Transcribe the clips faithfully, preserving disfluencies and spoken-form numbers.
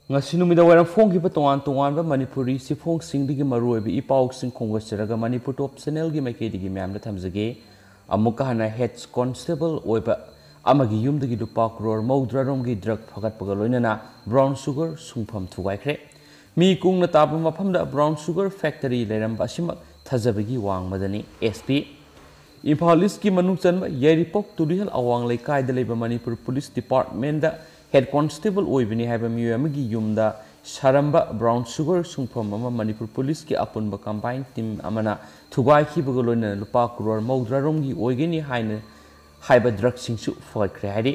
ꯉꯁꯤ ꯅꯨꯃꯤꯗꯥꯡ ꯋꯥꯏꯔꯝ ꯐꯣꯡꯈꯤꯕ ꯇꯣꯉꯥꯟ ꯇꯣꯉꯥꯟꯕ ꯃꯅꯤꯄꯨꯔꯤ ꯆꯦꯐꯣꯡꯁꯤꯡꯗꯒꯤ ꯃꯔꯨꯑꯣꯏꯕ ꯏ ꯄꯥꯎꯁꯤꯡ ꯈꯣꯝꯒꯠꯆꯔꯒ ꯃꯅꯤꯄꯨꯔ ꯇꯣꯞ ꯆꯦꯅꯦꯜꯒꯤ ꯃꯥꯏꯀꯩꯗꯒꯤ ꯃꯌꯥꯝꯗ ꯊꯝꯖꯒꯦ꯫ ꯑꯃꯨꯛꯀ ꯍꯟꯅ ꯍꯦꯗ ꯀꯣꯟꯁꯇꯦꯕꯜ ꯑꯣꯏꯕ ꯑꯃꯒꯤ ꯌꯨꯝꯗꯒꯤ ꯂꯨꯄꯥ ꯀ꯭ꯔꯣꯔ ꯃꯧꯗ꯭ꯔꯥꯔꯣꯝꯒꯤ ꯗ꯭ꯔꯒ ꯐꯒꯠꯄꯒ ꯂꯣꯏꯅꯅ ꯕ꯭ꯔꯥꯎꯟ ꯁꯨꯒꯔ ꯁꯨꯡꯐꯝ ꯊꯨꯒꯥꯏꯈ꯭ꯔꯦ꯫ ꯃꯤ ꯀꯨꯡꯅ ꯇꯥꯕ ꯃꯐꯝꯗ ꯕ꯭ꯔꯥꯎꯟ ꯁꯨꯒꯔ ꯐꯦꯛꯇꯔꯤ ꯂꯩꯔꯝꯕ ꯑꯁꯤꯃꯛ ꯊꯥꯖꯕꯒꯤ ꯋꯥꯡꯃꯗꯅꯤ꯫ S P. ꯏꯝꯐꯥꯜ ꯏꯁꯀꯤ ꯃꯅꯨꯡ ꯆꯟꯕ ꯌꯥꯏꯔꯤꯄꯣꯛ ꯇꯨꯂꯤꯍꯜ ꯑꯋꯥꯡ ꯂꯩꯀꯥꯏꯗ ꯂꯩꯕ ꯃꯅꯤꯄꯨꯔ ꯄꯨꯂꯤꯁ ꯗꯤꯄꯥꯔꯠꯃꯦꯟꯗ ꯍꯦꯗ ꯀꯣꯟꯁꯇꯦꯕꯜ ꯑꯣꯏꯕꯅꯤ ꯍꯥꯏꯕ ꯃꯤꯑꯣꯏ ꯑꯃꯒꯤ ꯌꯨꯝꯗ ꯁꯥꯔꯝꯕ ꯕ꯭ꯔꯥꯎꯟ ꯁꯨꯒꯔ ꯁꯨꯡꯐꯝ ꯑꯃ ꯃꯅꯤꯄꯨꯔ ꯄꯨꯂꯤꯁꯀꯤ ꯑꯄꯨꯟꯕ ꯀꯝꯕꯥꯏꯟ ꯇꯤꯝ ꯑꯃꯅ ꯊꯨꯒꯥꯏꯈꯤꯕꯒ ꯂꯣꯏꯅꯅ ꯂꯨꯄꯥ ꯀ꯭ꯔꯣꯔ ꯃꯧꯗ꯭ꯔꯥꯔꯣꯝꯒꯤ ꯑꯣꯏꯒꯅꯤ ꯍꯥꯏꯅ ꯍꯥꯏꯕ ꯗ꯭ꯔꯒꯁꯤꯡꯁꯨ ꯐꯒꯠꯈ꯭ꯔꯦ ꯍꯥꯏꯔꯤ꯫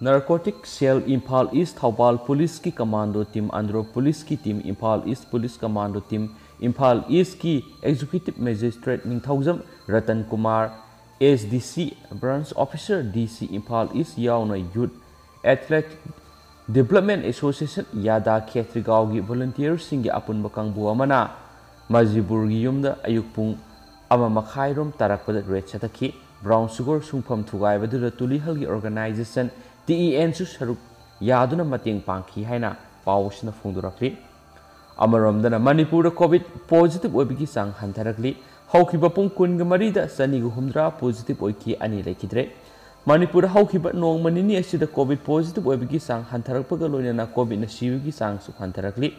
ꯅꯥꯔꯀꯣꯇꯤꯛ ꯁꯦꯜ ꯏꯝꯐꯥꯜ ꯏꯁ ꯊꯧꯕꯥꯜ ꯄꯨꯂꯤꯁꯀꯤ ꯀꯃꯥꯟꯗꯣ ꯇꯤꯝ, ꯑꯟꯗ꯭ꯔꯣ ꯄꯨꯂꯤꯁꯀꯤ ꯇꯤꯝ, ꯏꯝꯐꯥꯜ ꯏꯁ ꯄꯨꯂꯤꯁ ꯀꯃꯥꯟꯗꯣ ꯇꯤꯝ, ꯏꯝꯐꯥꯜ ꯏꯁꯀꯤ ꯑꯦꯛꯖꯤꯀ꯭ꯌꯨꯇꯤꯚ ꯃꯦꯖꯤꯁꯇ꯭ꯔꯦꯠ ꯅꯤꯡꯊꯧꯖꯝ ꯔꯇꯟ ꯀꯨꯃꯥꯔ, ꯑꯦꯁ ꯗꯤ ꯁꯤ, ꯕ꯭ꯔꯥꯟꯁ ꯑꯣꯐꯤꯁꯔ ꯗꯤ ꯁꯤ ꯏꯝꯐꯥꯜ ꯏꯁ ꯌꯥꯎꯅ ꯌꯨꯠ ꯑꯦꯊꯂꯦꯠ ꯗꯤꯕ꯭ꯂꯞꯃꯦꯟ ꯑꯦꯁꯣꯁꯤꯌꯦꯁꯟ ꯌꯥꯗꯥ ꯈꯦꯇ꯭ꯔꯤꯒꯥꯎꯒꯤ ꯚꯣꯂꯨꯟꯇꯤꯌꯔꯁꯤꯡꯒꯤ ꯑꯄꯨꯟꯕ ꯀꯥꯡꯕꯨ ꯑꯃꯅ ꯃꯖꯤꯕꯨꯔꯒꯤ ꯌꯨꯝꯗ ꯑꯌꯨꯛ ꯄꯨꯡ ꯑꯃ ꯃꯈꯥꯏꯔꯣꯝ ꯇꯥꯔꯛꯄꯗ ꯔꯦꯗ ꯆꯠꯊꯈꯤ꯫ ꯕ꯭ꯔꯥꯎꯟ ꯁꯨꯒꯔ ꯁꯨꯡꯐꯝ ꯊꯨꯒꯥꯏꯕꯗꯨꯗ ꯇꯨꯂꯤꯍꯜꯒꯤ ꯑꯣꯔꯒꯅꯥꯏꯖꯦꯁꯟ ꯇꯤ ꯏ ꯑꯦꯟꯁꯨ ꯁꯔꯨꯛ ꯌꯥꯗꯨꯅ ꯃꯇꯦꯡ ꯄꯥꯡꯈꯤ ꯍꯥꯏꯅ ꯄꯥꯎ ꯑꯁꯤꯅ ꯐꯣꯡꯗꯣꯔꯛꯂꯤ꯫ ꯑꯃꯔꯣꯝꯗꯅ ꯃꯅꯤꯄꯨꯔꯗ ꯀꯣꯚꯤꯗ ꯄꯣꯖꯤꯇꯤꯚ ꯑꯣꯏꯕꯒꯤ ꯆꯥꯡ ꯍꯟꯊꯔꯛꯂꯤ꯫ ꯍꯧꯈꯤꯕ ꯄꯨꯡ ꯀꯨꯟꯒ ꯃꯔꯤꯗ ꯆꯅꯤꯒ ꯍꯨꯝꯗ꯭ꯔꯥ ꯄꯣꯖꯤꯇꯤꯚ ꯑꯣꯏꯈꯤ, ꯑꯅꯤ ꯂꯩꯈꯤꯗ꯭ꯔꯦ꯫ ꯃꯅꯤꯄꯨꯔꯗ ꯍꯧꯈꯤꯕ ꯅꯣꯡꯃ ꯅꯤꯅꯤ ꯑꯁꯤꯗ ꯀꯣꯚꯤꯗ ꯄꯣꯖꯤꯇꯤꯚ ꯑꯣꯏꯕꯒꯤ ꯆꯥꯡ ꯍꯟꯊꯔꯛꯄꯒ ꯂꯣꯏꯅꯅ ꯀꯣꯚꯤꯗꯅ ꯁꯤꯕꯒꯤ ꯆꯥꯡꯁꯨ ꯍꯟꯊꯔꯛꯂꯤ꯫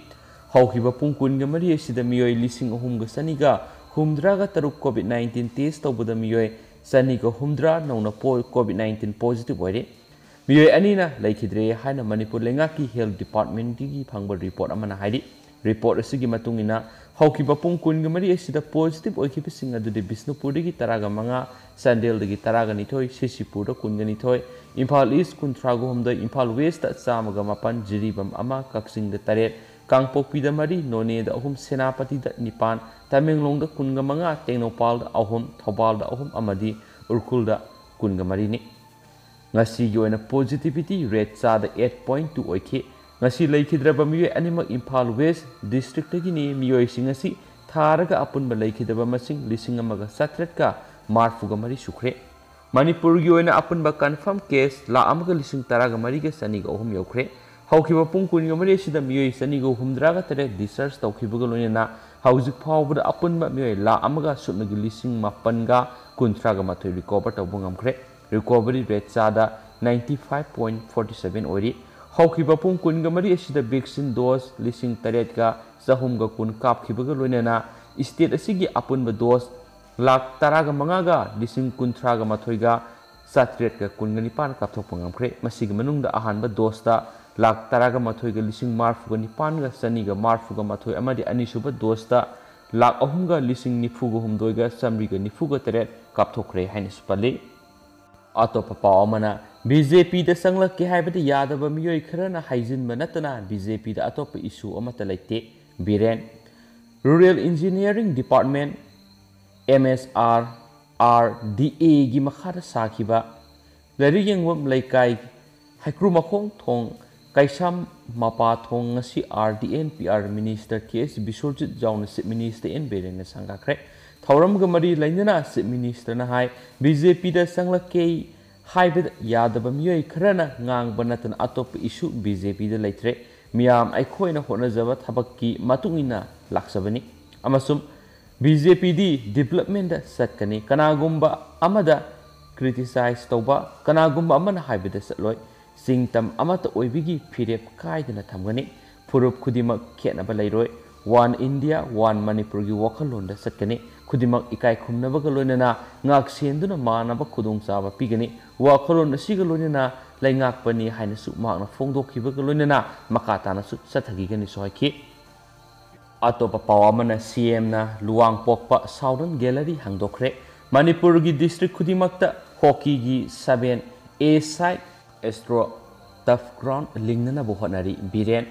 ꯍꯧꯈꯤꯕ ꯄꯨꯡ ꯀꯨꯟꯒ ꯃꯔꯤ ꯑꯁꯤꯗ ꯃꯤꯑꯣꯏ ꯂꯤꯁꯤꯡ ꯑꯍꯨꯝꯒ ꯆꯅꯤꯒ ꯍꯨꯝꯗ꯭ꯔꯥꯒ ꯇꯔꯨꯛ ꯀꯣꯚꯤꯗ ꯅꯥꯏꯟꯇꯤꯟ ꯇꯦꯁ ꯇꯧꯕꯗ ꯃꯤꯑꯣꯏ ꯆꯅꯤꯒ ꯍꯨꯝꯗ꯭ꯔꯥ ꯅꯧꯅ ꯄꯣ-, ꯀꯣꯚꯤꯗ ꯅꯥꯏꯟꯇꯤꯟ ꯄꯣꯖꯤꯇꯤꯚ ꯑꯣꯏꯔꯦ꯫ ꯃꯤꯑꯣꯏ ꯑꯅꯤꯅ ꯂꯩꯈꯤꯗ꯭ꯔꯦ ꯍꯥꯏꯅ ꯃꯅꯤꯄꯨꯔ ꯂꯩꯉꯥꯛꯀꯤ ꯍꯦꯜꯊ ꯗꯤꯄꯥꯔꯠꯃꯦꯟꯠꯇꯒꯤ ꯐꯪꯕ ꯔꯤꯄꯣꯔꯠ ꯑꯃꯅ ꯍꯥꯏꯔꯤ꯫ ꯔꯤꯄꯣꯔꯠ ꯑꯁꯤꯒꯤ ꯃꯇꯨꯡ ꯏꯟꯅ, ꯍꯧꯈꯤꯕ ꯄꯨꯡ ꯀꯨꯟꯒ ꯃꯔꯤ ꯑꯁꯤꯗ ꯄꯣꯖꯤꯇꯤꯚ ꯑꯣꯏꯈꯤꯕꯁꯤꯡ ꯑꯗꯨꯗꯤ ꯕꯤꯁꯅꯨꯄꯨꯔꯗꯒꯤ ꯇꯔꯥꯒ ꯃꯉꯥ, ꯆꯥꯟꯗꯦꯜꯗꯒꯤ ꯇꯔꯥꯒ ꯅꯤꯊꯣꯏ, ꯁꯤꯁꯤꯄꯨꯔꯗ ꯀꯨꯟꯒ ꯅꯤꯊꯣꯏ, ꯏꯝꯐꯥꯜ ꯏꯁ ꯀꯨꯟꯊ꯭ꯔꯥꯒ ꯍꯨꯝꯗꯣꯏ, ꯏꯝꯐꯥꯜ ꯋꯦꯁꯇ ꯆꯥꯝꯃꯒ ꯃꯥꯄꯟ, ꯖꯤꯔꯤꯕꯥꯝ ꯑꯃ, ꯀꯛꯆꯤꯡꯗ ꯇꯔꯦꯠ, ꯀꯥꯡꯄꯣꯛꯄꯤꯗ ꯃꯔꯤ, ꯅꯣꯅꯦꯗ ꯑꯍꯨꯝ, ꯁꯦꯅꯥꯄꯇꯤꯗ ꯅꯤꯄꯥꯟ, ꯇꯃꯦꯡꯂꯣꯡꯗ ꯀꯨꯟꯒ ꯃꯉꯥ, ꯇꯦꯡꯅꯧꯄꯥꯜꯗ ꯑꯍꯨꯝ, ꯊꯧꯕꯥꯜꯗ ꯑꯍꯨꯝ ꯑꯃꯗꯤ ꯎꯈ꯭ꯔꯨꯜꯗ ꯀꯨꯟꯒ ꯃꯔꯤꯅꯤ꯫ ꯉꯁꯤꯒꯤ ꯑꯣꯏꯅ ꯄꯣꯖꯤꯇꯤꯚꯤꯇꯤ ꯔꯦꯠ ꯆꯥꯗ ꯑꯩꯠ ꯄꯣꯏꯟꯠ ꯇꯨ ꯑꯣꯏꯈꯤ꯫ ꯉꯁꯤ ꯂꯩꯈꯤꯗ꯭ꯔꯕ ꯃꯤꯑꯣꯏ ꯑꯅꯤꯃꯛ ꯏꯝꯐꯥꯜ ꯋꯦꯁ ꯗꯤꯁꯇ꯭ꯔꯤꯛꯇꯒꯤꯅꯤ꯫ ꯃꯤꯑꯣꯏꯁꯤꯡ ꯑꯁꯤ ꯊꯥꯔꯒ ꯑꯄꯨꯟꯕ ꯂꯩꯈꯤꯗꯕ ꯃꯁꯤꯡ ꯂꯤꯁꯤꯡ ꯑꯃꯒ ꯆꯥꯇ꯭ꯔꯦꯠꯀ ꯃꯔꯤꯐꯨꯒ ꯃꯔꯤ ꯁꯨꯈ꯭ꯔꯦ꯫ ꯃꯅꯤꯄꯨꯔꯒꯤ ꯑꯣꯏꯅ ꯑꯄꯨꯟꯕ ꯀꯟꯐꯥꯔꯝ ꯀꯦꯁ ꯂꯥꯈ ꯑꯃꯒ ꯂꯤꯁꯤꯡ ꯇꯔꯥꯒ ꯃꯔꯤꯒ ꯆꯅꯤꯒ ꯑꯍꯨꯝ ꯌꯧꯈ꯭ꯔꯦ꯫ ꯍꯧꯈꯤꯕ ꯄꯨꯡ ꯀꯨꯟꯒ ꯃꯔꯤ ꯑꯁꯤꯗ ꯃꯤꯑꯣꯏ ꯆꯅꯤꯒ ꯍꯨꯝꯗ꯭ꯔꯥꯒ ꯇꯔꯦꯠ discharge ꯇꯧꯈꯤꯕꯒ ꯂꯣꯏꯅꯅ ꯍꯧꯖꯤꯛ ꯐꯥꯎꯕꯗ ꯑꯄꯨꯟꯕ ꯃꯤꯑꯣꯏ ꯂꯥꯈ ꯑꯃꯒ ꯁꯨꯞꯅꯒꯤ ꯂꯤꯁꯤꯡ ꯃꯥꯄꯟꯒ ꯀꯨꯟꯊ꯭ꯔꯥꯒ ꯃꯥꯊꯣꯏ recover ꯇꯧꯕ ꯉꯝꯈ꯭ꯔꯦ꯫ Recovery rate ꯆꯥꯗ ninety five point forty seven ꯑꯣꯏꯔꯤ꯫ ꯍꯧꯈꯤꯕ ꯄꯨꯡ ꯀꯨꯟꯒ ꯃꯔꯤ ꯑꯁꯤꯗ vaccine dose ꯂꯤꯁꯤꯡ ꯇꯔꯦꯠꯀ ꯆꯍꯨꯝꯒ ꯀꯨꯟ ꯀꯥꯞꯈꯤꯕꯒ ꯂꯣꯏꯅꯅ state ꯑꯁꯤꯒꯤ ꯑꯄꯨꯟꯕ dose ꯂꯥꯈ ꯇꯔꯥꯒ ꯃꯉꯥꯒ ꯂꯤꯁꯤꯡ ꯀꯨꯟꯊ꯭ꯔꯥꯒ ꯃꯥꯊꯣꯏꯒ ꯆꯥꯇ꯭ꯔꯦꯠꯀ ꯀꯨꯟꯒ ꯅꯤꯄꯥꯟ ꯀꯥꯞꯊꯣꯛꯄ ꯉꯝꯈ꯭ꯔꯦ꯫ ꯃꯁꯤꯒꯤ ꯃꯅꯨꯡꯗ ꯑꯍꯥꯟꯕ doseꯇ ꯂꯥꯈ ꯇꯔꯥꯒ ꯃꯥꯊꯣꯏꯒ ꯂꯤꯁꯤꯡ ꯃꯔꯐꯨꯒ ꯅꯤꯄꯥꯟꯒ ꯆꯅꯤꯒ ꯃꯔꯐꯨꯒ ꯃꯥꯊꯣꯏ ꯑꯃꯗꯤ ꯑꯅꯤꯁꯨꯕ doseꯇ ꯂꯥꯈ ꯑꯍꯨꯝꯒ ꯂꯤꯁꯤꯡ ꯅꯤꯐꯨꯒ ꯍꯨꯝꯗꯣꯏꯒ ꯆꯥꯃꯔꯤꯒ ꯅꯤꯐꯨꯒ ꯇꯔꯦꯠ ꯀꯥꯞꯊꯣꯛꯈ꯭ꯔꯦ ꯍꯥꯏꯅꯁꯨ ꯄꯜꯂꯤ꯫ ꯑꯇꯣꯞꯄ ꯄꯥꯎ ꯑꯃꯅ, BJPꯗ ꯆꯪꯂꯛꯀꯦ ꯍꯥꯏꯕꯗ ꯌꯥꯗꯕ ꯃꯤꯑꯣꯏ ꯈꯔꯅ ꯍꯥꯏꯖꯤꯟꯕ ꯅꯠꯇꯅ BJPꯗ ꯑꯇꯣꯞꯄ issue ꯑꯃꯠꯇ ꯂꯩꯇꯦ, ꯕꯤꯔꯦꯟ꯫ Rural Engineering Department, MSRRDAꯒꯤ ꯃꯈꯥꯗ ꯁꯥꯈꯤꯕ ꯂꯥꯏꯔꯤꯛ ꯌꯦꯡꯐꯝ ꯂꯩꯀꯥꯏ ꯍꯩꯀ꯭ꯔꯨ ꯃꯈꯣꯡ ꯊꯣꯡ ꯀꯩꯁꯥꯝ ꯃꯄꯥ ꯊꯣꯡ ꯉꯁꯤ RD&PR Minister KH ꯕꯤꯁ꯭ꯋꯖꯤꯠ ꯌꯥꯎꯅ Chief Minister N ꯕꯤꯔꯦꯟꯅ ꯁꯪꯒꯥꯈ꯭ꯔꯦ꯫ ꯊꯧꯔꯝꯒ ꯃꯔꯤ ꯂꯩꯅꯅ Chief Ministerꯅ ꯍꯥꯏ, BJPꯗ ꯆꯪꯂꯛꯀꯦ ꯍꯥꯏꯕꯗ ꯌꯥꯗꯕ ꯃꯤꯑꯣꯏ ꯈꯔꯅ ꯉꯥꯡꯕ ꯅꯠꯇꯅ ꯑꯇꯣꯞꯄ issue BJPꯗ ꯂꯩꯇ꯭ꯔꯦ꯫ ꯃꯤꯌꯥꯝ ꯑꯩꯈꯣꯏꯅ ꯍꯣꯠꯅꯖꯕ ꯊꯕꯛꯀꯤ ꯃꯇꯨꯡ ꯏꯟꯅ ꯂꯥꯛꯆꯕꯅꯤ ꯑꯃꯁꯨꯡ BJPꯗꯤ developmentꯗ ꯆꯠꯀꯅꯤ꯫ ꯀꯅꯥꯒꯨꯝꯕ ꯑꯃꯗ criticize ꯇꯧꯕ, ꯀꯅꯥꯒꯨꯝꯕ ꯑꯃꯅ ꯍꯥꯏꯕꯗ ꯆꯠꯂꯣꯏ꯫ ꯆꯤꯡ ꯇꯝ ꯑꯃꯠꯇ ꯑꯣꯏꯕꯒꯤ ꯐꯤꯔꯦꯞ ꯀꯥꯏꯗꯅ ꯊꯝꯒꯅꯤ꯫ ꯐꯨꯔꯨꯞ ꯈꯨꯗꯤꯡꯃꯛ ꯈꯦꯠꯅꯕ ꯂꯩꯔꯣꯏ꯫ One India, One ꯃꯅꯤꯄꯨꯔꯒꯤ ꯋꯥꯈꯜꯂꯣꯟꯗ ꯆꯠꯀꯅꯤ꯫ ꯈꯨꯗꯤꯡꯃꯛ ꯏꯀꯥꯏ ꯈꯨꯝꯅꯕꯒ ꯂꯣꯏꯅꯅ ꯉꯥꯛ ꯁꯦꯟꯗꯨꯅ ꯃꯥꯟꯅꯕ ꯈꯨꯗꯣꯡꯆꯥꯕ ꯄꯤꯒꯅꯤ꯫ ꯋꯥꯈꯜꯂꯣꯟ ꯑꯁꯤꯒ ꯂꯣꯏꯅꯅ ꯂꯩꯉꯥꯛꯄꯅꯤ ꯍꯥꯏꯅꯁꯨ ꯃꯍꯥꯛꯅ ꯐꯣꯡꯗꯣꯛꯈꯤꯕꯒ ꯂꯣꯏꯅꯅ ꯃꯈꯥ ꯇꯥꯅꯁꯨ ꯆꯠꯊꯈꯤꯒꯅꯤꯁꯨ ꯍꯥꯏꯈꯤ꯫ ꯑꯇꯣꯞꯄ ꯄꯥꯎ ꯑꯃꯅ, CMꯅ ꯂꯨꯋꯥꯡꯄꯣꯛꯄ Southern Gallery ꯍꯥꯡꯗꯣꯛꯈ꯭ꯔꯦ꯫ ꯃꯅꯤꯄꯨꯔꯒꯤ district ꯈꯨꯗꯤꯡꯃꯛꯇ hockeyꯒꯤ seven-a-side Astro Turf Ground ꯂꯤꯡꯅꯅꯕ ꯍꯣꯠꯅꯔꯤ꯫ ꯕꯤꯔꯦꯟ,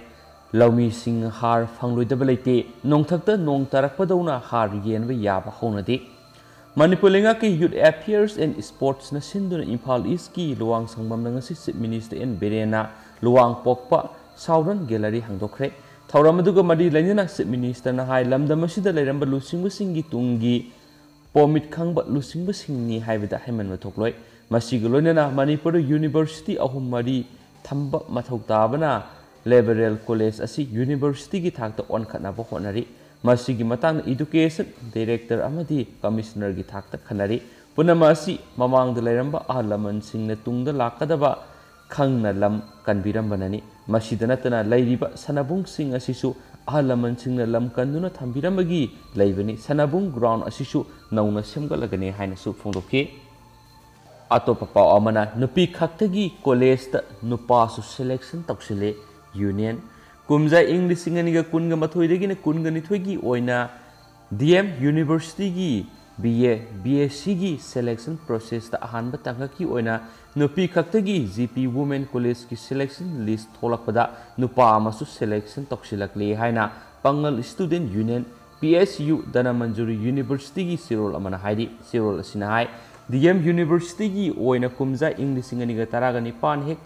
ꯂꯧꯃꯤꯁꯤꯡ ꯍꯥꯔ ꯐꯪꯂꯣꯏꯗꯕ ꯂꯩꯇꯦ, ꯅꯣꯡꯊꯛꯇ ꯅꯣꯡ ꯇꯥꯔꯛꯄꯗꯧꯅ ꯍꯥꯔ ꯌꯦꯟꯕ ꯌꯥꯕ ꯍꯧꯅꯗꯦ꯫ ꯃꯅꯤꯄꯨꯔ ꯂꯩꯉꯥꯛꯀꯤ Youth Affairs and Sportsꯅ ꯁꯤꯟꯗꯨꯅ ꯏꯝꯐꯥꯜ Eastꯀꯤ ꯂꯨꯋꯥꯡ ꯁꯪꯕꯝꯗ ꯉꯁꯤ Chief Minister N ꯕꯤꯔꯦꯟꯅ ꯂꯨꯋꯥꯡꯄꯣꯛꯄ Southern Gallery ꯍꯥꯡꯗꯣꯛꯈ꯭ꯔꯦ꯫ ꯊꯧꯔꯝ ꯑꯗꯨꯒ ꯃꯔꯤ ꯂꯩꯅꯅ Chief Ministerꯅ ꯍꯥꯏ, ꯂꯝꯗꯝ ꯑꯁꯤꯗ ꯂꯩꯔꯝꯕ ꯂꯨꯆꯤꯡꯕꯁꯤꯡꯒꯤ ꯇꯨꯡꯒꯤ ꯄꯣꯃꯤꯠ ꯈꯪꯕ ꯂꯨꯆꯤꯡꯕꯁꯤꯡꯅꯤ ꯍꯥꯏꯕꯗ ꯍꯥꯏꯃꯟꯕ ꯊꯣꯛꯂꯣꯏ꯫ ꯃꯁꯤꯒ ꯂꯣꯏꯅꯅ ꯃꯅꯤꯄꯨꯔꯗ university ꯑꯍꯨꯝ ꯃꯔꯤ ꯊꯝꯕ ꯃꯊꯧ ꯇꯥꯕꯅ Liberal College ꯑꯁꯤ universityꯒꯤ ꯊꯥꯛꯇ ꯑꯣꯟꯈꯠꯅꯕ ꯍꯣꯠꯅꯔꯤ꯫ ꯃꯁꯤꯒꯤ ꯃꯇꯥꯡꯗ Education Director ꯑꯃꯗꯤ Commissionerꯒꯤ ꯊꯥꯛꯇ ꯈꯟꯅꯔꯤ꯫ ꯄꯨꯝꯅꯃꯛ ꯑꯁꯤ ꯃꯃꯥꯡꯗ ꯂꯩꯔꯝꯕ ꯑꯍꯜ ꯂꯃꯟꯁꯤꯡꯅ ꯇꯨꯡꯗ ꯂꯥꯛꯀꯗꯕ ꯈꯪꯅ ꯂꯝ ꯀꯟꯕꯤꯔꯝꯕꯅꯅꯤ꯫ ꯃꯁꯤꯗ ꯅꯠꯇꯅ ꯂꯩꯔꯤꯕ ꯁꯥꯟꯅꯕꯨꯡꯁꯤꯡ ꯑꯁꯤꯁꯨ ꯑꯍꯜ ꯂꯃꯟꯁꯤꯡꯅ ꯂꯝ ꯀꯟꯗꯨꯅ ꯊꯝꯕꯤꯔꯝꯕꯒꯤ ꯂꯩꯕꯅꯤ꯫ ꯁꯥꯟꯅꯕꯨꯡ ground ꯑꯁꯤꯁꯨ ꯅꯧꯅ ꯁꯦꯝꯒꯠꯂꯒꯅꯤ ꯍꯥꯏꯅꯁꯨ ꯐꯣꯡꯗꯣꯛꯈꯤ꯫ ꯑꯇꯣꯞꯄ ꯄꯥꯎ ꯑꯃꯅ, ꯅꯨꯄꯤ ꯈꯛꯇꯒꯤ collegeꯇ ꯅꯨꯄꯥꯁꯨ selection ꯇꯧꯁꯤꯜꯂꯦ꯫ Union ꯀꯨꯝꯖꯥ ꯏꯪ ꯂꯤꯁꯤꯡ ꯑꯅꯤꯒ ꯀꯨꯟꯒ ꯃꯥꯊꯣꯏꯗꯒꯤꯅ ꯀꯨꯟꯒ ꯅꯤꯊꯣꯏꯒꯤ ꯑꯣꯏꯅ D M Universityꯒꯤ B A, B Sc ꯒꯤ selection processꯇ ꯑꯍꯥꯟꯕ ꯇꯥꯡꯀꯛꯀꯤ ꯑꯣꯏꯅ ꯅꯨꯄꯤ ꯈꯛꯇꯒꯤ G P Women Collegeꯀꯤ selection list ꯊꯣꯛꯂꯛꯄꯗ ꯅꯨꯄꯥ ꯑꯃꯁꯨ selection ꯇꯧꯁꯤꯜꯂꯛꯂꯦ ꯍꯥꯏꯅ ꯄꯥꯡꯒꯜ Student Union, P S U, Dhanamanjuri Universityꯒꯤ ꯆꯦꯔꯣꯜ ꯑꯃꯅ ꯍꯥꯏꯔꯤ꯫ ꯆꯦꯔꯣꯜ ꯑꯁꯤꯅ ꯍꯥꯏ, D M Universityꯒꯤ ꯑꯣꯏꯅ ꯀꯨꯝꯖꯥ ꯏꯪ ꯂꯤꯁꯤꯡ ꯑꯅꯤꯒ ꯇꯔꯥꯒ ꯅꯤꯄꯥꯟ ꯍꯦꯛ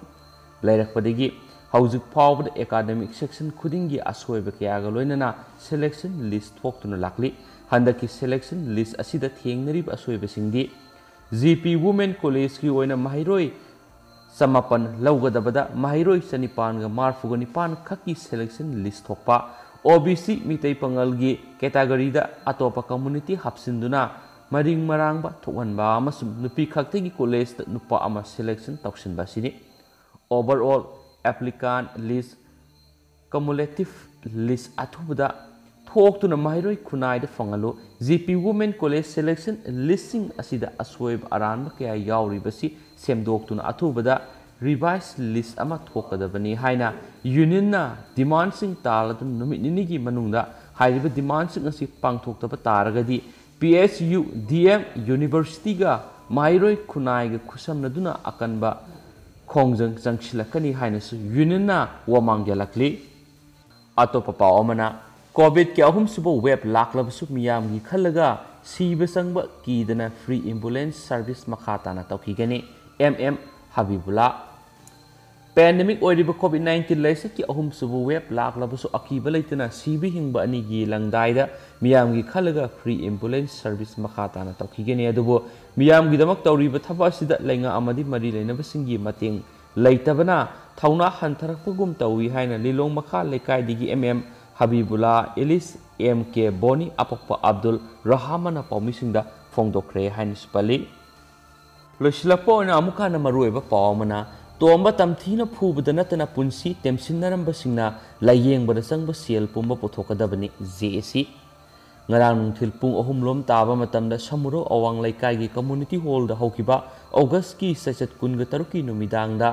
ꯂꯩꯔꯛꯄꯗꯒꯤ ꯍꯧꯖꯤꯛ ꯐꯥꯎꯕꯗ academic section ꯈꯨꯗꯤꯡꯒꯤ ꯑꯁꯣꯏꯕ ꯀꯌꯥꯒ ꯂꯣꯏꯅꯅ selection list ꯊꯣꯛꯇꯨꯅ ꯂꯥꯛꯂꯤ꯫ ꯍꯟꯗꯛꯀꯤ selection list ꯑꯁꯤꯗ ꯊꯦꯡꯅꯔꯤꯕ ꯑꯁꯣꯏꯕꯁꯤꯡꯗꯤ, G P Women Collegeꯀꯤ ꯑꯣꯏꯅ ꯃꯍꯩꯔꯣꯏ ꯆꯃꯥꯄꯟ ꯂꯧꯒꯗꯕꯗ ꯃꯍꯩꯔꯣꯏ ꯆꯅꯤꯄꯥꯟꯒ ꯃꯔꯤꯐꯨꯒ ꯅꯤꯄꯥꯟ ꯈꯛꯀꯤ selection list ꯊꯣꯛꯄ, O B C ꯃꯤꯇꯩ ꯄꯥꯉꯜꯒꯤ categoryꯗ ꯑꯇꯣꯞꯄ community ꯍꯥꯞꯆꯤꯟꯗꯨꯅ ꯃꯔꯤꯡ ꯃꯔꯥꯡꯕ ꯊꯣꯛꯍꯟꯕ ꯑꯃꯁꯨꯡ ꯅꯨꯄꯤ ꯈꯛꯇꯒꯤ collegeꯇ ꯅꯨꯄꯥ ꯑꯃ selection ꯇꯧꯁꯤꯟꯕ ꯑꯁꯤꯅꯤ꯫ Overall applicant list, cumulative list ꯑꯊꯨꯕꯗ ꯊꯣꯛꯇꯨꯅ ꯃꯍꯩꯔꯣꯏ ꯈꯨꯟꯅꯥꯏꯗ ꯐꯪꯍꯜꯂꯨ꯫ G P Women College selection listꯁꯤꯡ ꯑꯁꯤꯗ ꯑꯁꯣꯏꯕ ꯑꯔꯥꯟꯕ ꯀꯌꯥ ꯌꯥꯎꯔꯤꯕꯁꯤ ꯁꯦꯝꯗꯣꯛꯇꯨꯅ ꯑꯊꯨꯕꯗ revise list ꯑꯃ ꯊꯣꯛꯀꯗꯕꯅꯤ ꯍꯥꯏꯅ unionꯅ demandꯁꯤꯡ ꯇꯥꯜꯂꯗꯨꯅ ꯅꯨꯃꯤꯠ ꯅꯤꯅꯤꯒꯤ ꯃꯅꯨꯡꯗ ꯍꯥꯏꯔꯤꯕ demandꯁꯤꯡ ꯑꯁꯤ ꯄꯥꯡꯊꯣꯛꯇꯕ ꯇꯥꯔꯒꯗꯤ P S U, D M Universityꯒ ꯃꯍꯩꯔꯣꯏ ꯈꯨꯟꯅꯥꯏꯒ ꯈꯨꯠꯁꯝꯅꯗꯨꯅ ꯑꯀꯟꯕ ꯈꯣꯡꯖꯪ ꯆꯪꯁꯤꯜꯂꯛꯀꯅꯤ ꯍꯥꯏꯅꯁꯨ unionꯅ ꯋꯥꯃꯥꯡ ꯌꯥꯜꯂꯛꯂꯤ꯫ ꯑꯇꯣꯞꯄ ꯄꯥꯎ ꯑꯃꯅ, COVIDꯀꯤ ꯑꯍꯨꯝꯁꯨꯕ wave ꯂꯥꯛꯂꯕꯁꯨ ꯃꯤꯌꯥꯝꯒꯤ ꯈꯜꯂꯒ ꯁꯤꯕ ꯆꯪꯕ ꯀꯤꯗꯅ free ambulance service ꯃꯈꯥ ꯇꯥꯅ ꯇꯧꯈꯤꯒꯅꯤ꯫ M M ꯍꯕꯤꯕꯨꯜꯂꯥ꯫ Pandemic ꯑꯣꯏꯔꯤꯕ COVID nineteen ꯂꯥꯏꯆꯠꯀꯤ ꯑꯍꯨꯝꯁꯨꯕ wave ꯂꯥꯛꯂꯕꯁꯨ ꯑꯀꯤꯕ ꯂꯩꯇꯅ ꯁꯤꯕ ꯍꯤꯡꯕ ꯑꯅꯤꯒꯤ ꯂꯪꯗꯥꯏꯗ ꯃꯤꯌꯥꯝꯒꯤ ꯈꯜꯂꯒ free ambulance service ꯃꯈꯥ ꯇꯥꯅ ꯇꯧꯈꯤꯒꯅꯤ꯫ ꯑꯗꯨꯕꯨ ꯃꯤꯌꯥꯝꯒꯤꯗꯃꯛ ꯇꯧꯔꯤꯕ ꯊꯕꯛ ꯑꯁꯤꯗ ꯂꯩꯉꯥꯛ ꯑꯃꯗꯤ ꯃꯔꯤ ꯂꯩꯅꯕꯁꯤꯡꯒꯤ ꯃꯇꯦꯡ ꯂꯩꯇꯕꯅ ꯊꯧꯅꯥ ꯍꯟꯊꯔꯛꯄꯒꯨꯝ ꯇꯧꯏ ꯍꯥꯏꯅ ꯂꯤꯂꯣꯡ ꯃꯈꯥ ꯂꯩꯀꯥꯏꯗꯒꯤ ꯑꯦꯝ ꯑꯦꯝ ꯍꯕꯤꯕꯨꯂꯥ, ꯑꯦꯂꯤꯁ, ꯑꯦꯝ ꯀꯦ ꯕꯣꯅꯤ, ꯑꯄꯣꯛꯄ ꯑꯕꯗꯨꯜ ꯔꯍꯥꯃꯟꯅ ꯄꯥꯎꯃꯤꯁꯤꯡꯗ ꯐꯣꯡꯗꯣꯛꯈ꯭ꯔꯦ ꯍꯥꯏꯅꯁꯨ ꯄꯜꯂꯤ꯫ ꯂꯣꯏꯁꯤꯜꯂꯛꯄ ꯑꯣꯏꯅ ꯑꯃꯨꯛ ꯍꯟꯅ ꯃꯔꯨꯑꯣꯏꯕ ꯄꯥꯎ ꯑꯃꯅ, ꯇꯣꯝꯕ ꯇꯝꯊꯤꯅ ꯐꯨꯕꯗ ꯅꯠꯇꯅ ꯄꯨꯟꯁꯤ ꯇꯦꯝꯁꯤꯟꯅꯔꯝꯕꯁꯤꯡꯅ ꯂꯥꯏꯌꯦꯡꯕꯗ ꯆꯪꯕ ꯁꯦꯜ ꯄꯨꯝꯕ ꯄꯨꯊꯣꯛꯀꯗꯕꯅꯤ, ꯖꯦ ꯑꯦ ꯁꯤ꯫ ꯉꯔꯥꯡ ꯅꯨꯡꯊꯤꯜ ꯄꯨꯡ ꯑꯍꯨꯝ ꯂꯣꯝ ꯇꯥꯕ ꯃꯇꯝꯗ ꯁꯃꯨꯔꯧ ꯑꯋꯥꯡ ꯂꯩꯀꯥꯏꯒꯤ ꯀꯝꯃꯨꯅꯤꯇꯤ ꯍꯣꯜꯗ ꯍꯧꯈꯤꯕ ꯑꯣꯒꯁꯀꯤ ꯆꯩꯆꯠ ꯀꯨꯟꯒ ꯇꯔꯨꯛꯀꯤ ꯅꯨꯃꯤꯗꯥꯡꯗ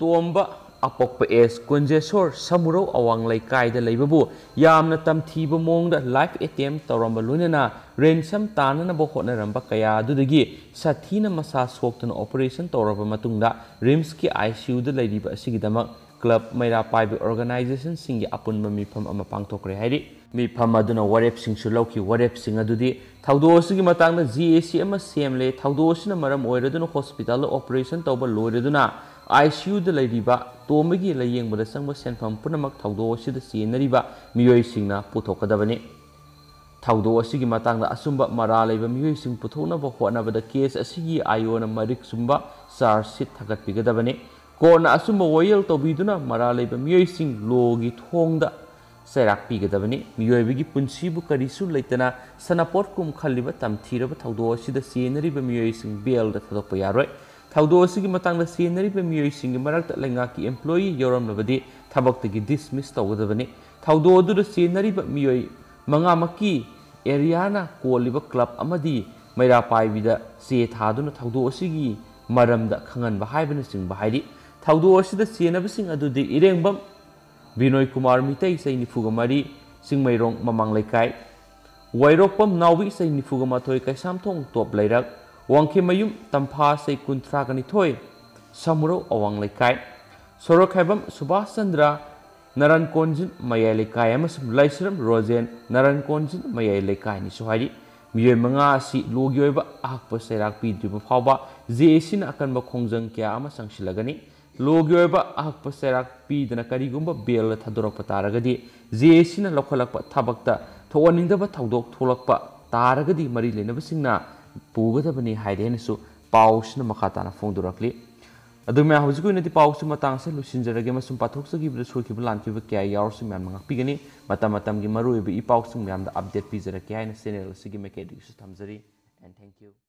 ꯇꯣꯝꯕ ꯑꯄꯣꯛꯄ ꯑꯦꯁ ꯀꯨꯟꯖꯦꯁꯣꯔ ꯁꯃꯨꯔꯧ ꯑꯋꯥꯡ ꯂꯩꯀꯥꯏꯗ ꯂꯩꯕꯕꯨ ꯌꯥꯝꯅ ꯇꯝꯊꯤꯕ ꯃꯑꯣꯡꯗ ꯂꯥꯏꯐ ꯑꯦꯇꯦꯝ ꯇꯧꯔꯝꯕ ꯂꯣꯏꯅꯅ ꯔꯦꯟꯁꯝ ꯇꯥꯅꯅꯕ ꯍꯣꯠꯅꯔꯝꯕ ꯀꯌꯥ ꯑꯗꯨꯗꯒꯤ ꯁꯥꯊꯤꯅ ꯃꯁꯥ ꯁꯣꯛꯇꯨꯅ ꯑꯣꯄꯔꯦꯁꯟ ꯇꯧꯔꯕ ꯃꯇꯨꯡꯗ ꯔꯤꯝꯁꯀꯤ ꯑꯥꯏ ꯁꯤ ꯌꯨꯗ ꯂꯩꯔꯤꯕ ꯑꯁꯤꯒꯤꯗꯃꯛ ꯀ꯭ꯂꯕ, ꯃꯩꯔꯥ ꯄꯥꯏꯕꯤ ꯑꯣꯔꯒꯅꯥꯏꯖꯦꯁꯟꯁꯤꯡꯒꯤ ꯑꯄꯨꯟꯕ ꯃꯤꯐꯝ ꯑꯃ ꯄꯥꯡꯊꯣꯛꯈ꯭ꯔꯦ ꯍꯥꯏꯔꯤ꯫ ꯃꯤꯐꯝ ꯑꯗꯨꯅ ꯋꯥꯔꯦꯞꯁꯤꯡꯁꯨ ꯂꯧꯈꯤ꯫ ꯋꯥꯔꯦꯞꯁꯤꯡ ꯑꯗꯨꯗꯤ ꯊꯧꯗꯣꯛ ꯑꯁꯤꯒꯤ ꯃꯇꯥꯡꯗ ꯖꯤ ꯑꯦ ꯁꯤ ꯑꯃ ꯁꯦꯝꯂꯦ꯫ ꯊꯧꯗꯣꯛ ꯑꯁꯤꯅ ꯃꯔꯝ ꯑꯣꯏꯔꯗꯨꯅ ꯍꯣꯁꯄꯤꯇꯥꯜꯗ ꯑꯣꯄꯔꯦꯁꯟ ꯇꯧꯕ ꯂꯣꯏꯔꯗꯨꯅ ꯑꯥꯏ ꯁꯤ ꯌꯨꯗ ꯂꯩꯔꯤꯕ ꯇꯣꯝꯕꯒꯤ ꯂꯥꯌꯦꯡꯕꯗ ꯆꯪꯕ ꯁꯦꯟꯐꯝ ꯄꯨꯝꯅꯃꯛ ꯊꯧꯗꯣꯛ ꯑꯁꯤꯗ ꯆꯦꯟꯅꯔꯤꯕ ꯃꯤꯑꯣꯏꯁꯤꯡꯅ ꯄꯨꯊꯣꯛꯀꯗꯕꯅꯤ꯫ ꯊꯧꯗꯣꯛ ꯑꯁꯤꯒꯤ ꯃꯇꯥꯡꯗ ꯑꯆꯨꯝꯕ ꯃꯔꯥꯜ ꯂꯩꯕ ꯃꯤꯑꯣꯏꯁꯤꯡ ꯄꯨꯊꯣꯛꯅꯕ ꯍꯣꯠꯅꯕꯗ ꯀꯦꯁ ꯑꯁꯤꯒꯤ ꯑꯥꯏ ꯑꯣꯅ ꯃꯔꯤꯛ ꯆꯨꯝꯕ ꯆꯥꯔꯖ ꯁꯤꯠ ꯊꯥꯒꯠꯄꯤꯒꯗꯕꯅꯤ꯫ ꯀꯣꯔꯠꯅ ꯑꯆꯨꯝꯕ ꯋꯥꯌꯦꯜ ꯇꯧꯕꯤꯗꯨꯅ ꯃꯔꯥꯜ ꯂꯩꯕ ꯃꯤꯑꯣꯏꯁꯤꯡ ꯂꯣꯒꯤ ꯊꯣꯡꯗ ꯆꯩꯔꯥꯛ ꯄꯤꯒꯗꯕꯅꯤ꯫ ꯃꯤꯑꯣꯏꯕꯒꯤ ꯄꯨꯟꯁꯤꯕꯨ ꯀꯔꯤꯁꯨ ꯂꯩꯇꯅ ꯁꯥꯟꯅꯄꯣꯠꯀꯨꯝ ꯈꯜꯂꯤꯕ ꯇꯝꯊꯤꯔꯕ ꯊꯧꯗꯣꯛ ꯑꯁꯤꯗ ꯆꯦꯟꯅꯔꯤꯕ ꯃꯤꯑꯣꯏꯁꯤꯡ ꯕꯦꯜꯗ ꯊꯥꯗꯣꯛꯄ ꯌꯥꯔꯣꯏ꯫ ꯊꯧꯗꯣꯛ ꯑꯁꯤꯒꯤ ꯃꯇꯥꯡꯗ ꯆꯦꯟꯅꯔꯤꯕ ꯃꯤꯑꯣꯏꯁꯤꯡꯒꯤ ꯃꯔꯛꯇ ꯂꯩꯉꯥꯛꯀꯤ ꯑꯦꯝꯄ꯭ꯂꯣꯌꯤ ꯌꯥꯎꯔꯝꯂꯕꯗꯤ ꯊꯕꯛꯇꯒꯤ ꯗꯤꯁꯃꯤꯁ ꯇꯧꯒꯗꯕꯅꯤ꯫ ꯊꯧꯗꯣꯛ ꯑꯗꯨꯗ ꯆꯦꯟꯅꯔꯤꯕ ꯃꯤꯑꯣꯏ ꯃꯉꯥꯃꯛꯀꯤ ꯑꯦꯔꯤꯌꯥꯅ ꯀꯣꯜꯂꯤꯕ ꯀ꯭ꯂꯕ ꯑꯃꯗꯤ ꯃꯩꯔꯥ ꯄꯥꯏꯕꯤꯗ ꯆꯦ ꯊꯥꯗꯨꯅ ꯊꯧꯗꯣꯛ ꯑꯁꯤꯒꯤ ꯃꯔꯝꯗ ꯈꯪꯍꯟꯕ ꯍꯥꯏꯕꯅꯆꯤꯡꯕ ꯍꯥꯏꯔꯤ꯫ ꯊꯧꯗꯣꯛ ꯑꯁꯤꯗ ꯆꯦꯟꯅꯕꯁꯤꯡ ꯑꯗꯨꯗꯤ ꯏꯔꯦꯡꯕꯝ ꯕꯤꯅꯣꯏ ꯀꯨꯃꯥꯔ ꯃꯤꯇꯩ, ꯆꯍꯤ ꯅꯤꯐꯨꯒ ꯃꯔꯤ, ꯆꯤꯡꯃꯩꯔꯣꯡ ꯃꯃꯥꯡ ꯂꯩꯀꯥꯏ, ꯋꯥꯏꯔꯣꯛꯄꯝ ꯅꯥꯎꯕꯤ, ꯆꯍꯤ ꯅꯤꯐꯨꯒ ꯃꯥꯊꯣꯏ, ꯀꯩꯁꯥꯝꯊꯣꯡ ꯇꯣꯞ ꯂꯩꯔꯛ, ꯋꯥꯡꯈꯦꯝꯃꯌꯨꯝ ꯇꯝꯐꯥ, ꯆꯍꯤ ꯀꯨꯟꯊ꯭ꯔꯥꯒ ꯅꯤꯊꯣꯏ, ꯁꯃꯨꯔꯧ ꯑꯋꯥꯡ ꯂꯩꯀꯥꯏ, ꯁꯣꯔꯣꯛꯈꯥꯏꯕꯝ ꯁꯨꯕꯥꯁ ꯆꯟꯗ꯭ꯔ, ꯅꯔꯟ ꯀꯣꯟꯖꯤꯟ ꯃꯌꯥꯏ ꯂꯩꯀꯥꯏ ꯑꯃꯁꯨꯡ ꯂꯥꯏꯁ꯭ꯔꯝ ꯔꯣꯖꯦꯟ, ꯅꯔꯟ ꯀꯣꯟꯖꯤꯟ ꯃꯌꯥꯏ ꯂꯩꯀꯥꯏꯅꯤꯁꯨ ꯍꯥꯏꯔꯤ꯫ ꯃꯤꯑꯣꯏ ꯃꯉꯥ ꯑꯁꯤ ꯂꯣꯒꯤ ꯑꯣꯏꯕ ꯑꯍꯛꯄ ꯆꯩꯔꯥꯛ ꯄꯤꯗ꯭ꯔꯤꯕ ꯐꯥꯎꯕ ꯖꯦ ꯑꯦ ꯁꯤꯅ ꯑꯀꯟꯕ ꯈꯣꯡꯖꯪ ꯀꯌꯥ ꯑꯃ ꯆꯪꯁꯤꯜꯂꯒꯅꯤ꯫ ꯂꯣꯒꯤ ꯑꯣꯏꯕ ꯑꯍꯛꯄ ꯆꯩꯔꯥꯛ ꯄꯤꯗꯅ ꯀꯔꯤꯒꯨꯝꯕ ꯕꯦꯜꯗ ꯊꯥꯗꯣꯔꯛꯄ ꯇꯥꯔꯒꯗꯤ ꯖꯦ ꯑꯦ ꯁꯤꯅ ꯂꯧꯈꯠꯂꯛꯄ ꯊꯕꯛꯇ ꯊꯣꯛꯍꯟꯅꯤꯡꯗꯕ ꯊꯧꯗꯣꯛ ꯊꯣꯛꯂꯛꯄ ꯇꯥꯔꯒꯗꯤ ꯃꯔꯤ ꯂꯩꯅꯕꯁꯤꯡꯅ ꯄꯨꯒꯗꯕꯅꯤ ꯍꯥꯏꯔꯤ ꯍꯥꯏꯅꯁꯨ ꯄꯥꯎꯁꯤꯅ ꯃꯈꯥ ꯇꯥꯅ ꯐꯣꯡꯗꯣꯔꯛꯂꯤ꯫ ꯑꯗꯨ ꯃꯌꯥꯝ, ꯍꯧꯖꯤꯛꯀꯤ ꯑꯣꯏꯅꯗꯤ ꯄꯥꯎꯁꯤ ꯃꯇꯥꯡꯁꯦ ꯂꯣꯏꯁꯤꯟꯖꯔꯒꯦ, ꯑꯃꯁꯨꯡ ꯄꯥꯊꯣꯛꯆꯈꯤꯕꯗ ꯁꯣꯏꯈꯤꯕ ꯂꯥꯟꯈꯤꯕ ꯀꯌꯥ ꯌꯥꯎꯔꯁꯨ ꯃꯌꯥꯝꯅ ꯉꯥꯛꯄꯤꯒꯅꯤ꯫ ꯃꯇꯝ ꯃꯇꯝꯒꯤ ꯃꯔꯨꯑꯣꯏꯕ ꯏ ꯄꯥꯎꯁꯤꯡ ꯃꯌꯥꯝꯗ ꯑꯞꯗꯦꯠ ꯄꯤꯖꯔꯛꯀꯦ ꯍꯥꯏꯅ ꯆꯦꯅꯦꯜ ꯑꯁꯤꯒꯤ ꯃꯥꯏꯀꯩꯗꯒꯤꯁꯨ ꯊꯝꯖꯔꯤ꯫ And thank you.